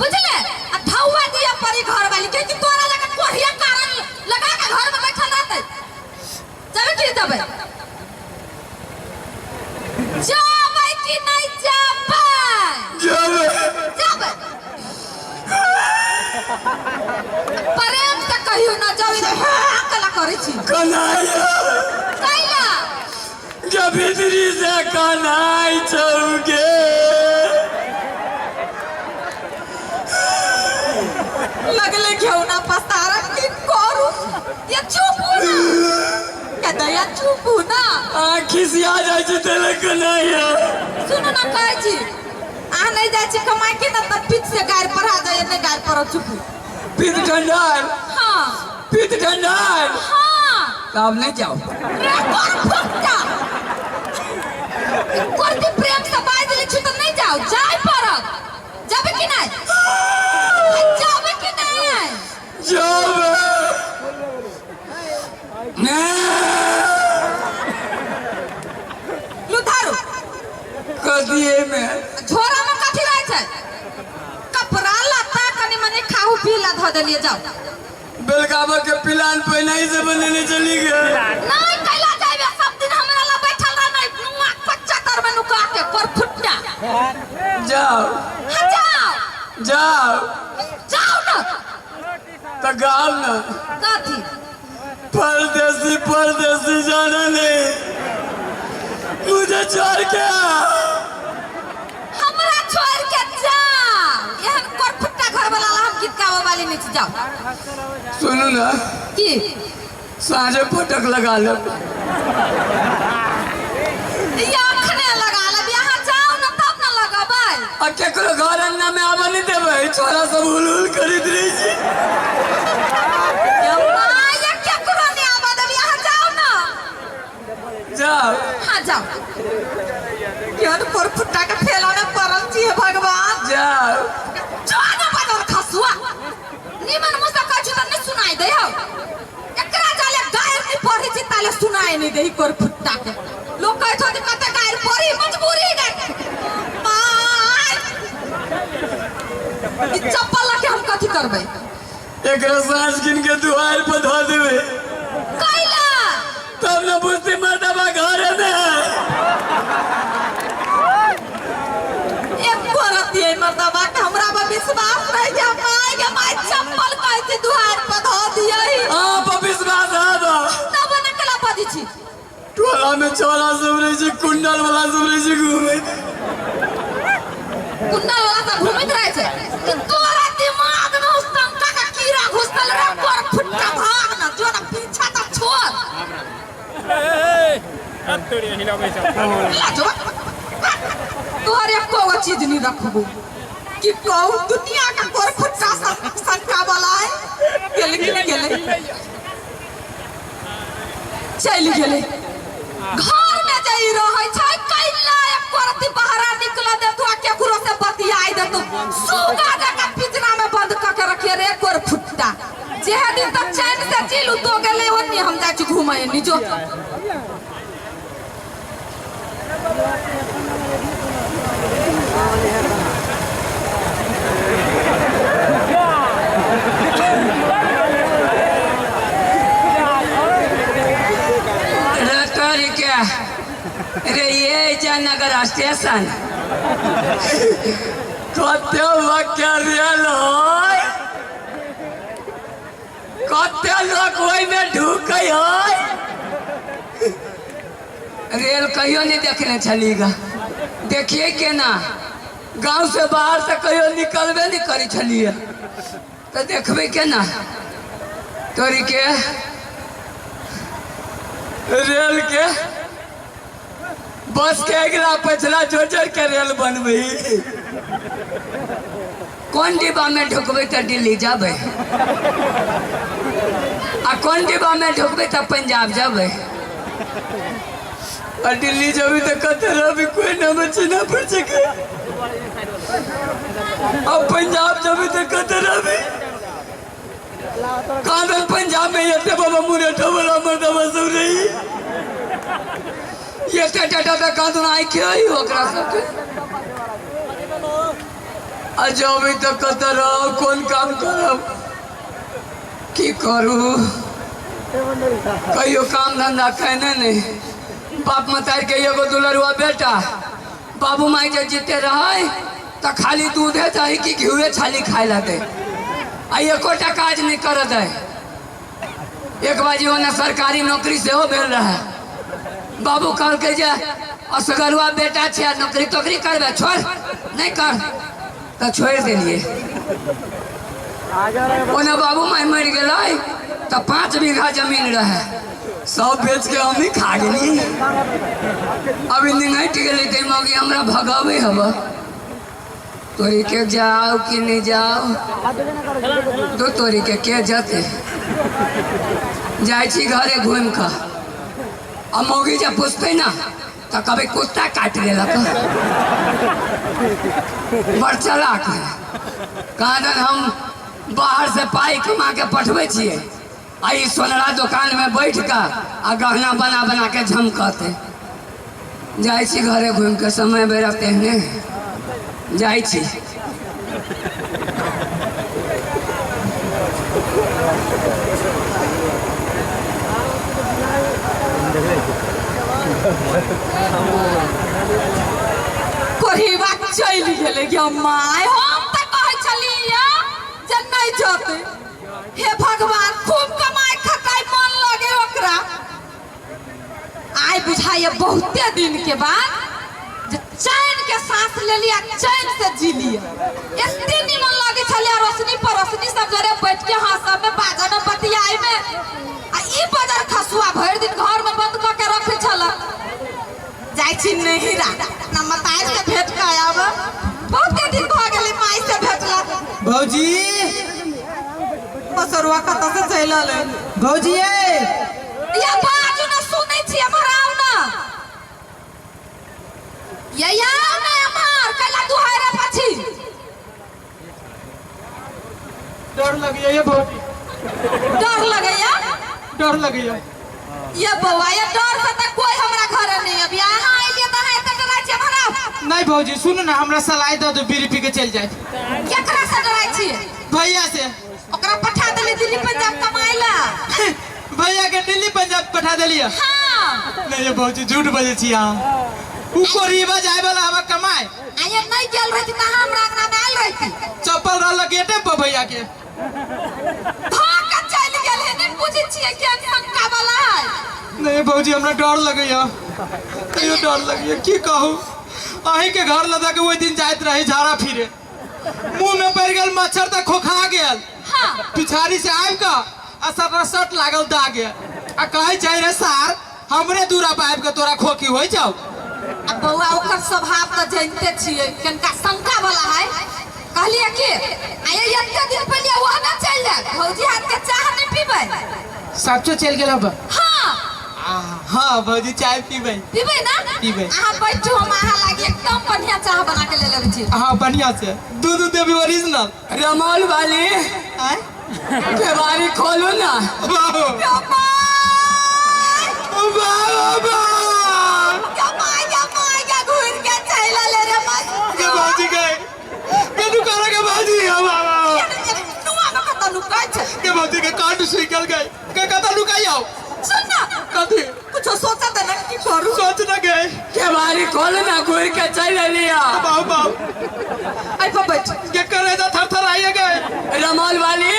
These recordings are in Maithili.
बुझले आ धौआ दिया परी घर वाली के कि तोरा लगा कोढ़िया कारण लगा के घर में बैठल रहतै। जाबे कि जाबे? जाबे कि नहीं जाबे? जाबे। जाबे। प्रेम से कहियो ना जाबे, हाँ कला करै छी। कन्हैया। कैला? के भीतरी से कन्हाई छौगे। लगले घेऊना पसारा की करू या चुप हो ना या दया, चुप हो ना। आ खिसिया जाइ छी तेले कन्हैया। सुनू ना, कहै छी अहाँ नहीं जाइ छी कमाइ के ना, तब पीठ से गारि पढ़ा जाइए। नहीं गारि पढ़ो, चुप हो। पीत ठंडाल। हाँ। पीत ठंडाल। हाँ। तब नहीं जाओ। रे तोर फुट्टा करती, प्रेम से बाज देले छी तो नहीं जाओ, जाय पड़त। जाबे कि नहीं? जाबे कि नहीं? जाबे। लुधारू। कथिए में? झोरा में कथी रहै छै? कपड़ा लत्ता, कनि मनि खाहू पी ला धऽ देलियै, जाओ। बेलगावा के प्लान पहले ही से बनेने चली गए। नहीं कैला जाइबे? सब दिन हमरा ला बैठल रह नहीं नुआ कच्चा तर में नुका के पर फुट्टा। जाओ। हाँ, जाओ। जाओ। जाओ ना। तो गाओ ना। कथी? परदेसी परदेसी जाना नहीं, मुझे छोड़ के। हमरा छोड़ के जाओ। एहन कर फुट्टा घर वाला ला हम गीत गावे वाली नहीं छी, जाओ। सुनू ना। की? साँझे पटक लगा लो। या अखने लगा लेब, यहाँ जाओ ना तब ना लगबै। आ केकरो घर अंगना में आबऽ नहीं देबै, छोरा सब हुल हुल करैत रहै छै। या माय, या केकरो नहीं आबऽ देब, यहाँ जाओ ना। जाओ। हाँ, जाओ। केहन पर फुट्टा के फेला में पड़ल छी हे भगवान। जाओ। जो ना बदल खसुआ, निमन मुँह से कहै छी तऽ नहीं सुनाई दे हौ। एकरा जाले गारि नहीं पढ़ै छी ताले सुनाई नहीं देही। कोर फुट्टा के लोग कहै छौ जे कते गारि पढ़ी, मजबूरी गे माय। ई चप्पल लऽ के हम कथी करबै? एकरा साँझ गिन के दुआर पर धऽ देबै। कैला? तब न बुझती मर्दबा घरे में है। एको रत्ती एहि मर्दबा के हमरा पर विश्वास रहि जा। My गे my, चप्पल कहै छी दुआर पर धऽ दियै। हाँ पर विश्वास है बा। तब ने केला बजै छी? टोला में चोला सब रहै छै, कुंडल वाला सब रहै छै घूमैत। कुंडल वाला सब घूमैत रहै छै कि तोरा दिमाग में उस शंका का कीड़ा घुसल रे पर फुट्टा? भाग ना, जो ना पीछा तो छोड़। लाजो तोहर एको गो चीज नहीं रखबो कि कहू दुनिया का कोर फुट्टा शंका वाला है। गेले कि नहीं गेले? चलि गेलै। घर में जाई रहै छै, कैला एको रत्ती बाहरा निकल देतौ आ केकरो से बतियाई देतौ, सुगा जकाँ पिंजरा में बंद कऽ के रखिए रे कोर फुट्टा। जेहे दिन तक चैन से जीलू तो गेलै ओन्नी, हम जाइ छी घूमै एन्नी जो। रे तोरी के रे, ये जयनगर स्टेशन कते वक्या रेल है, कते लोक ओहिमे ढुकै है। रेल कहियो नहीं देखने छली गा, देखिए केना? गांव से बाहर से कहियो निकलबे नहीं करी छलिए तो देखबे केना? तोरी के रेल के बस के अगला पछला जोड़ जोड़ के रेल बनबै। कोन डिब्बा में ढुकबै तऽ दिल्ली जबै आ कोन डिब्बा में ढुकबै तऽ पंजाब जबै? आ दिल्ली जबै तऽ कतऽ रहबै? कोई न बचे ना पड़ सके। आ पंजाब जबै तऽ कतऽ रहबै? कहाँ पंजाब में एते बाबा मुरेठो वाला मर्दबा सब रही, एते टाटा तऽ कहाँ आँखि ओकरा सबके। आ जेबै तऽ कतऽ रहब, कोन काम करब, की करू? कहियो काम धंधा केने नहि। बाप मतारी के एगो दुलरुआ बेटा, बाबू माई जे जीते रहै तऽ खाली दूधे दही कि घिउए छाली खाय ला दे, आ एकोटा काज नहि करऽ दै। एक बाजी ओना सरकारी नौकरी सेहो भेल रहै। बाबू कहलकै जे असगरुआ बेटा छै, आ नौकरी तोकरी करबै, छोड़ नहि कर, तऽ छोड़ि देलियै। ओना बाबू माय मरि गेलै तऽ 5 बीघा जमीन रहै, सब बेच के हम ही खा गेलियै। अभी निंगटि गेलै तऽ मौगी हमरा भगाबै हब। तोरी के जाओ कि नहीं जाओ? तो तोरी के जते जाइ छी घरे घूमि कऽ, आ मौगी जब पूछते ना तऽ कभी कुत्ता काटि लेलक। बड़ चलाक है। कहाँ दन हम बाहर से पाई कमा के पठबै छियै, आ ई सोनरा दोकान में बैठ कऽ आ गहना बना बना के झमकते। जाइ छी घरे घूमि के, समय बेरा तेहने जाइ छी। कोढ़ीबा चलि गेलै गे my. हम तऽ कहै छलियै जे नहि जतै। हे भगवान, खूब कमाइ खटाइ मन लगे ओकरा। आइ बुझाइए बहुते दिन के बाद जे चैन के सांस लेलियै, चैन से जी लियै। एते निमन लगै छलै रोशनी पड़ोसनी सब जरे बैठ के हंसब में, बाजब में, बतियाई में। आ ई बजर खसुआ भरि दिन घर में बंद कऽ के रखै छल। जाइ छी नहिरा, अपना मतारी से भेंट कऽ आब। बहुते दिन भऽ गेलै माय से भेटला। भौजी, बसरुआ कतऽ से चलि एलै? भौजी ए, या बाजू ना, सुनै छी, एम्हर आउ ना। ये आउ ना एम्हर, कैला दुहारे पछी। डर लगैया ये भौजी। डर लगैया? डर लगैया। ये बौआ, ये डर से तऽ कोई हमरा घरे नहीं अभी। अहाँ एलियै तऽ अहाँ एते डराइ छियै, एम्हर आउ। नहीं भौजी, सुनू ना, हमरा सलाइ दऽ दू, बीड़ी पी के चलि जाए। केकरा से डराइ छियै? भैया से। ओकरा पठा देली दिल्ली पंजाब कमाइ ला। भैया के दिल्ली पंजाब पठा देलियै? हाँ। नहीं ये भौजी, झूठ बजै छी अहाँ। उ कोरीबा जाय वाला हवा कमाए। आ ये नहीं गेल रही तऽ अहाँ हमरा अंगना में आयल रही। चप्पल रहल गेटे पर भैया के। भाग के चलि गेल है, नहीं बुझै छियै केहन शंका वाला है। नहीं भौजी, हमरा डर लगैया, तैयो डर लगैया। की कहू, अहीं के घर लदा के ओहि दिन जाइत रही झाड़ा फिरे, मुंह में पड़ गेल मच्छर तऽ खोखा गेल। हाँ। पिछाड़ी से आबि कऽ आ सटा सट लागल दाग। आ कहै छै रे सार, हमरे दूरा पर आबि कऽ तोरा खोखी होइ जाउ। आ बौआ, ओकर स्वभाव तऽ जानिते छियै, कनिका शंका वाला है। कहलियै कि आ ये एते दिन पहिले वह ना चलि जाए, भौजी हाथ के चाह नहीं पीबै? साचो चलि गेल अब? हाँ। हाँ भौजी, चाय पीबै। पीबै ना? पीबै। अहाँ बैठू, हम अहाँ लागी एकदम बढ़िया चाह बना के ले लेबै छी। हाँ, बढ़िया से दूध देबी, ओरिजिनल। रमौल वाली, आय? केवाड़ी खोलू ना। बाबू बाबू के भौजी गए के दुकान के भौजी हो बाबा के भौजी के कांड सीखल गए के कता लुकाई आओ। कथी? कुछो सोचा त ना की करू। सोच न गए। केवाड़ी खोलू ना, घूर के चल लिया। बाबू बाबू, आई पर बैठ। के करे जा थर थर आइए गए। रमौल वाली,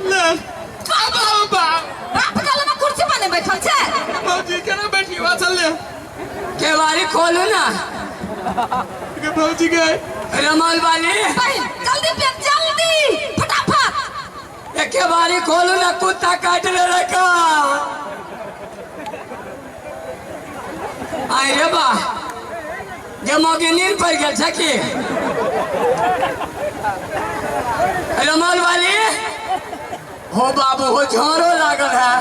ले बाबू बाबू। बाप गल में कुर्सी पर नहीं बैठल छे। भौजी केना बैठी वा चल ले। केवाड़ी खोलू ना। के भौजी गए। रमौल वाली, बहिन जल्दी पे, जल्दी फटाफट। ये केवाड़ी खोलू ना, कुत्ता काट ले रखा। आय रे बा, जे मौगी नींद पड़ गेल छै की? रमौल वाली, हो बाबू हो, झोरो लागल है।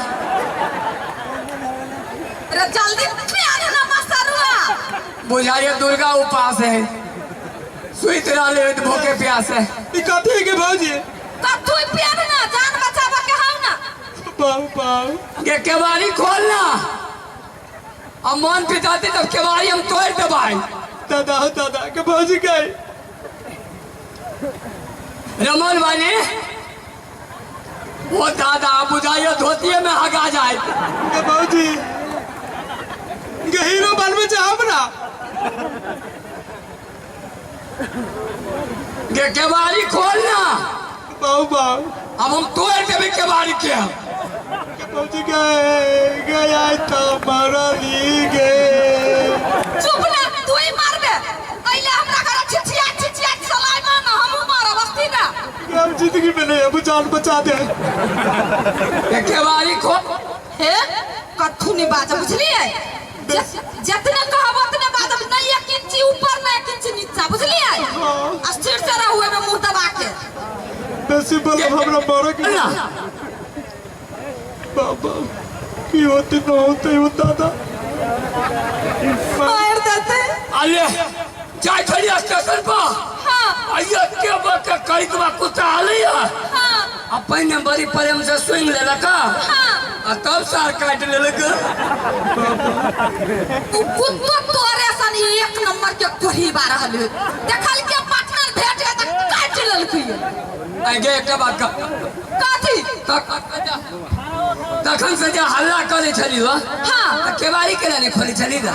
रे जल्दी प्यार ना मसरुआ। बुझाइए दुर्गा उपास है, सुइत रहले तो भूखे प्यास है। ई कथी के भौजी? कथू प्यार ना, जान बचावा के हौ ना। बाबू बाबू, के केवाड़ी खोलना, अब मन पिताते तब केवाड़ी हम तोड़ देबै। दादा हो दादा, के भौजी गए। रमन वाली ओ दादा बुझाइयो धोतिये में हगा जाए। गे बाबूजी गे हीरो बनबे छै हमरा। गे केवाड़ी खोल ना। बाबू बाबू अब हम तोड़ देबे केवाड़ी के। गे बाबूजी गे गे आइ तो मरली गे। चुप ना, तू ही मारबे। अइले हमरा घर छिछिया छिछिया चलाय ना, हमहू मारब अस्ती ना। गे हम जिंदगी में नहीं, अब जान बचा दे। गे केवाड़ी खोल। हे कथू नहीं बाजब बुझलिए? जितने कहब उतने बाजब, नहीं एक इंची ऊपर नहीं एक इंची नीचा, बुझलिए? हाँ। स्थिर से रहू एमे मुंह दबा के। बेसी बोलब हमरा मरे के। ना। बाबा की होते न होते हो दादा। मार देते। अरे जाय छलियै स्टेशन पर। हाँ। आइयो के बके करिकबा कुत्ता आलैया। हाँ। आ पहिने बड़ी प्रेम से सुनि लेलक। हाँ। आ तब सार काटि लेलक। उ कुत्तो तोरे सन एक नंबर के कोढ़ीबा रहल है। देखल के पार्टनर भेट गेल त काटि लेलकै। आगे एकटा बात कह। कथी? तखन से जे हल्ला करै छली हो। हाँ। त केबाड़ी केना नहि खोलै छली ग?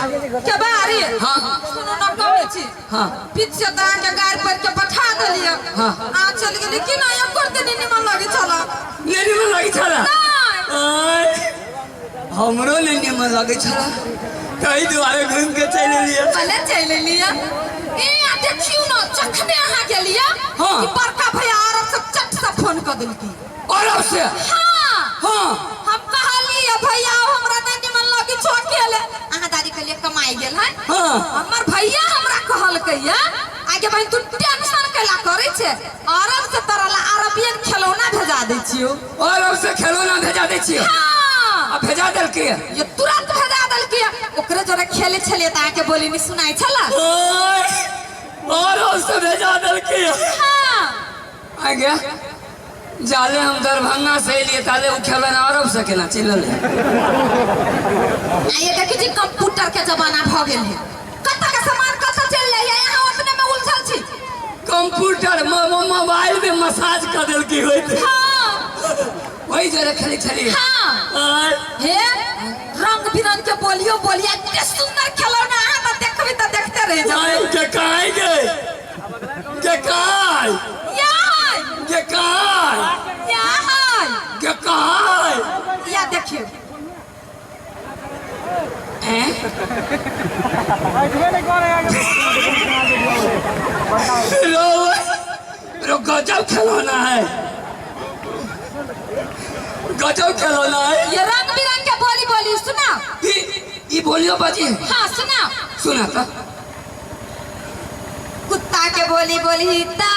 केबाड़ी? हाँ। सुनू ना कहै छी। हाँ। पीछे तऽ अहाँके गारि पढ़ि के पठा देलियै। हाँ। अहाँ चलि गेलियै की नहि एको दिन निमन लगै छल। नहि निमन लगै छल? नहि। आँय, हमरो नहि निमन लगै छल, ताहि दुआरे घुमि के चलि एलियै। भले चलि एलियै। ए आ देखियौ ने जखने अहाँ गेलियै हाँ। कि बड़का भैया अरब से चट से फोन कऽ देलकै। अरब से? हाँ। हाँ। हम कहलियै भैया हमरा नहि निमन लगै छौ अकेले। अहाँ दादी कहलियै कमाइ गेल है। हाँ। हमर भैया हमरा कहलकै या आगे बहिन तू टेंशन कैला करै छै, अरब से तोरा ला अरबियन खेलौना भेजा दै छियौ। अरब से खेलौना भेजा दै छियौ? हाँ। आ भेजा देलकै? ये तुरंत भेजा देलकै। ओकरे जोरे खेले छलियै तऽ अहाँके बोली नहि सुनाइ छला। ओय, अरब से भेजा देलकै? हाँ। आगे जाले हम दरभंगा से एलियै ताले ओ खेलौना अरब से केना चलि एलै? आ ये देखै छी कंप्यूटर के जमाना भऽ गेल है, कतऽ के सामान कतऽ चलि जाइए, यहाँ अपने में उलझल छी। कंप्यूटर मोबाइल में मसाज कऽ देलकै होइत। हाँ। ओहि जरे खेलै छलियै। हाँ। आय। हे रंग बिरंग के बोलियो बोलिया एते सुंदर खेलौना अहाँ तऽ देखबै तऽ देखते रहि जाउ। आय, के काय गे? के काय? याय। के काय? याय। के काय? या देखियौ। हैं? रो, रो गजब खिलौना है, गजब खिलौना है। ये रंग बिरंग के बोली बोली सुना। ई बोलियो बाजी? हाँ सुना। सुना तो। कुत्ता के बोली बोली ता